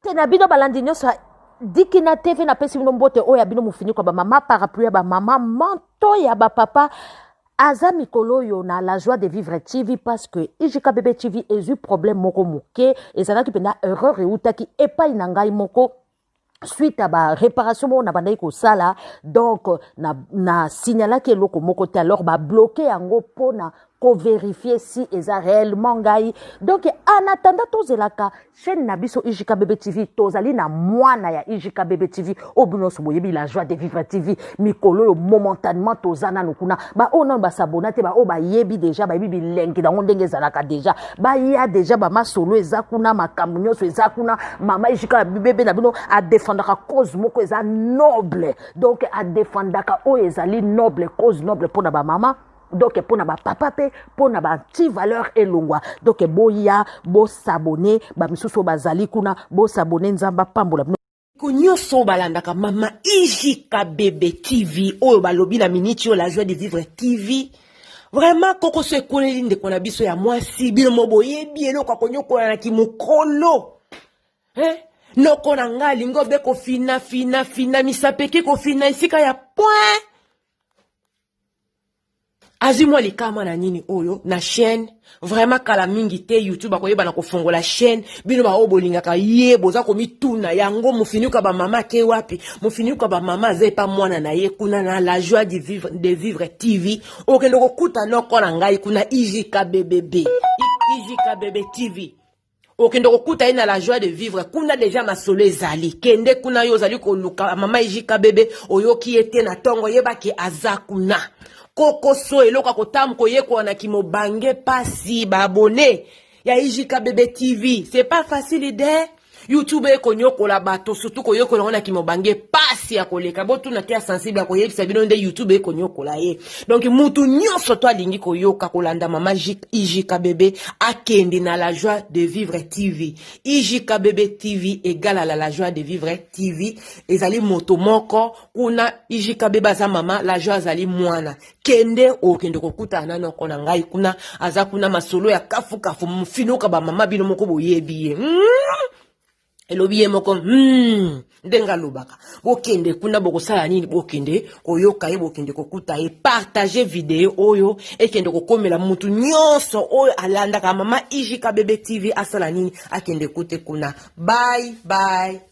Te na bino balandi nyonso ya Dikina TV, napesi bino mbote oyo ya bino mofiniko ya bamama, parapluie ya bamama, manto ya bapapa. Aza mikolo oyo na La Joie de Vivre TV parce que IJKBB TV ezwi problème moko moke, ezalaki mpenza erreur eutaki epai na ngai moko suite à ba réparation moko na bandaki kosala. Donc na signalaki eloko moko te, alors ba bloqué yango mpona kovérifier si eza réellement ngai. Donc en attendant tozelaka chaîne na biso IJKBB TV, tozali na mwana ya IJKBB TV oyo bino nyonso boyebi, La Joie de Vivre TV. Mikolo oyo momentanément toza nanu kuna. Baoyo nano basabona te, baoyo bayebi déjà, bayebi bilengi nango ndenge ezalaka déjà, baya déjà, bamasolo eza kuna, makambo nyonso eza kuna. Mama IJKBB na bino adefendaka cause moko eza noble, donc adefendaka oyo ezali noble, cause noble mpona bamama, donc mpona bapapa mpe mpona baanti-valeur elongwa. Donc boya bosabonner, bamisusu oyo bazali kuna bosabonner. Nzambe apambola bino. Ko nyonso oyo balandaka mama IJKBB TV, oyo balobi na miniti oyo La Joie de Vivre TV, vraiment kokoso ekoleli ndeko na biso ya mwasi. Bino mo boyebi eloko akonyokola na kimokolo, eh? Noko na ngai alingi obe kofina fina fina misapeki kofina esika ya point, azwi mwa likama na nini oyo na chaîne. Vraiment kala mingi te YouTube akoyeba na kofongola chaîne. Bino baoyo bolingaka ye, boza komituna yango: mofinuka bamama ake wapi? Mofinuka bamama aza epa mwana na ye kuna na La Joie de Vivre TV. Okende kokuta noko na ngai kuna, IJKBBB, IJKBB TV. Okende kokuta ye na La Joie de Vivre kuna déjà, masolo ezali. Kende kuna. Yo ozali koluka mama IJKBB, oyoki ye te na ntongo, yebaki aza kuna. Kokoso eloko ya kotamu koyekola na kimobange pasi. Baabonnés ya IJKBB TV, c'est pas facile de YouTube ekonyokola bato, surtout koyekola yango na kimobange pasi ya koleka. Botuna te ya sensible ya koyebisa bino nde YouTube ekonyokola ye. Donc mutu nyonso to alingi koyoka kolanda mama IJKBB, akende na La Joie de Vivre TV. IJKBB TV égale à La Joie de Vivre TV, ezali moto moko kuna. IJKBB aza mama, La Joie azali mwana. Kende, okende kokutana na noko na ngai kuna, aza kuna, masolo ya kafukafu, mofinuka bamama, bino moko boyebi ye. Elobi ye moko ndenge alobaka. Bokende kuna, bokosala nini? Bokende koyoka ye, bokende kokuta ye. Partage video oyo ekende kokomela mutu nyonso oyo alandaka mama IJKBB TV. Asala nini? Akende kute kuna. Bye bye.